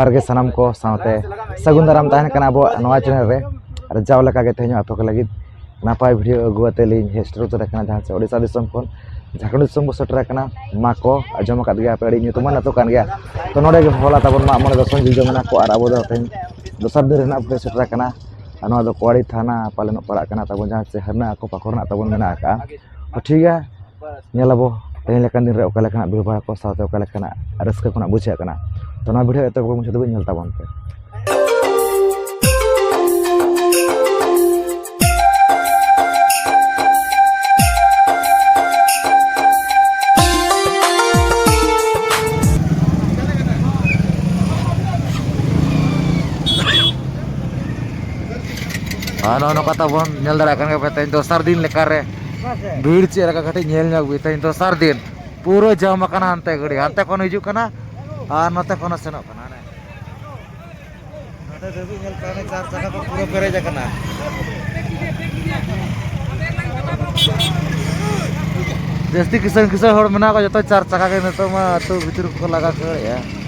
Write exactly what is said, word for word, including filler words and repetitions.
ᱡᱚᱦᱟᱨ ᱜᱮ ᱥᱟᱱᱟᱢ ᱠᱚ ᱥᱟᱶᱛᱮ ᱥᱟᱹᱜᱩᱱ ᱫᱟᱨᱟᱢ ᱛᱟᱦᱮᱱ ᱠᱟᱱᱟ ᱟᱵᱚᱣᱟᱜ ᱱᱚᱣᱟ ᱪᱮᱱᱮᱞ ᱨᱮ᱾ ᱟᱨ ᱡᱟᱣ ᱞᱮᱠᱟ ᱜᱮ ᱛᱮᱦᱮᱧ ᱦᱚᱸ ᱟᱯᱮ ᱠᱚ ᱞᱟᱹᱜᱤᱫ ᱱᱟᱯᱟᱭ ᱵᱷᱤᱰᱤᱭᱳ ᱟᱹᱜᱩ ᱟᱛᱮ ᱞᱤᱧ ᱦᱮᱡ ᱥᱮᱴᱮᱨ ᱩᱛᱟᱹᱨ ᱟᱠᱟᱱᱟ, ᱡᱟᱦᱟᱸ ᱪᱮ ᱳᱰᱤᱥᱟ ᱫᱤᱥᱚᱢ ᱠᱷᱚᱱ ᱡᱷᱟᱲᱠᱷᱚᱸᱰ ᱫᱤᱥᱚᱢ ᱵᱚ ᱥᱮᱴᱮᱨ ᱟᱠᱟᱱᱟ᱾ ᱢᱟᱠᱚ ᱟᱸᱡᱚᱢ ᱟᱠᱟᱫ ᱜᱮᱭᱟ ᱯᱮ, ᱟᱹᱰᱤ ᱧᱩᱛᱩᱢᱟᱱ ᱟᱹᱛᱩ ᱠᱟᱱ ᱜᱮᱭᱟ᱾ ᱛᱚ ᱱᱚᱰᱮ ᱜᱮ ᱦᱚᱞᱟ ᱛᱟᱵᱚᱱ ᱢᱟᱜ ᱢᱚᱬᱮ ᱫᱚᱥᱚᱱ ᱡᱤᱞ ᱡᱚᱢ ᱢᱮᱱᱟᱜ ᱠᱚ, ᱟᱨ ᱟᱵᱚ ᱫᱚ ᱛᱮᱦᱮᱧ ᱫᱚᱥᱟᱨ ᱫᱤᱱ ᱨᱮᱱᱟᱜ ᱵᱚ ᱥᱮᱴᱮᱨ ᱟᱠᱟᱱᱟ᱾ ᱟᱨ ᱱᱚᱣᱟ ᱫᱚ ᱠᱚᱣᱟᱲᱤ ᱛᱷᱟᱱᱟ ᱯᱟᱞᱮᱱᱚᱜ ᱯᱟᱲᱟᱜ ᱠᱟᱱᱟ ᱛᱟᱵᱚᱱ, ᱡᱟᱦᱟᱸ ᱪᱮ ᱦᱟᱹᱨᱱᱟ ᱟᱠᱚ ᱯᱟᱠᱚ ᱨᱮᱱᱟᱜ ᱛᱟᱵᱚᱱ ᱢᱮᱱᱟᱜ ᱟᱠᱟᱫᱼᱟ᱾ ᱛᱚ ᱴᱷᱤᱠ ᱜᱮᱭᱟ, ᱧᱮᱞ ᱟᱵᱚ ᱛᱮᱦᱮᱧ ᱞᱮᱠᱟᱱ ᱫᱤᱱ ᱨᱮ ᱚᱠᱟ ᱞᱮᱠᱟᱱᱟᱜ ᱵᱷᱤᱲ ᱵᱷᱟᱲ ᱠᱚ ᱥᱟᱶᱛᱮ ᱚᱠᱟ ᱞᱮᱠᱟᱱᱟᱜ ᱨᱟᱹᱥᱠᱟᱹ ᱠᱷᱚᱱᱟᱜ ᱵᱩᱡᱷᱟᱹᱜ ᱠᱟᱱᱟ᱾ ᱛᱚ ᱱᱚᱣᱟ ᱵᱷᱤᱰᱤᱭᱳ ᱮᱛᱚᱦᱚᱵ ᱠᱷᱚᱱ ᱢᱩᱪᱟᱹᱫ ᱫᱷᱟᱹᱵᱤᱡ ᱧᱮᱞ ᱛᱟᱵᱚᱱ ᱯᱮ᱾ ᱟᱨ ᱱᱚᱜᱼᱚ ᱱᱚᱝᱠᱟ ᱛᱟᱵᱚᱱ ᱧᱮᱞ ᱫᱟᱲᱮᱭᱟᱜ ᱠᱟᱱ ᱜᱮᱭᱟ ᱯᱮ, ᱛᱮᱦᱮᱧ ᱫᱚᱥᱟᱨ ᱫᱤᱱ ᱞᱮᱠᱟᱨᱮ ᱵᱷᱤᱲ ᱪᱮᱫ ᱞᱮᱠᱟ ᱠᱟᱹᱴᱤᱡ ᱧᱮᱞ ᱧᱚᱜ ᱵᱤᱱ᱾ ᱛᱮᱦᱮᱧ ᱫᱚᱥᱟᱨ ᱫᱤᱱ ᱯᱩᱨᱟᱹ ᱡᱟᱢ ᱟᱠᱟᱱᱟ, ᱦᱟᱱᱛᱮ ᱜᱟᱹᱰᱤ ᱦᱟᱱᱛᱮ ᱠᱷᱚᱱ ᱦᱤᱡᱩᱜ ᱠᱟᱱᱟ ᱟᱨ ᱱᱚᱛᱮ ᱠᱷᱚᱱ ᱦᱚᱸ ᱥᱮᱱᱚᱜ ᱠᱟᱱᱟ᱾ ᱦᱟᱱᱮ ᱱᱚᱛᱮ ᱫᱷᱟᱹᱵᱤᱡ ᱧᱮᱞ ᱯᱮ, ᱦᱟᱱᱮ ᱪᱟᱨ ᱪᱟᱠᱟ ᱠᱚ ᱯᱩᱨᱟᱹ ᱯᱮᱨᱮᱡ ᱟᱠᱟᱱᱟ᱾ ᱡᱟᱹᱥᱛᱤ ᱠᱤᱥᱟᱹᱬ ᱠᱤᱥᱟᱹᱬ ᱦᱚᱲ ᱢᱮᱱᱟᱜ ᱠᱚᱣᱟ, ᱡᱚᱛᱚ ᱪᱟᱨ ᱪᱟᱠᱟ ᱜᱮ ᱱᱤᱛᱚᱜ ᱢᱟ ᱟᱹᱛᱩ ᱵᱷᱤᱛᱤᱨ ᱠᱚᱠᱚ ᱞᱟᱜᱟ ᱠᱷᱟᱹᱲᱮᱜᱼᱟ᱾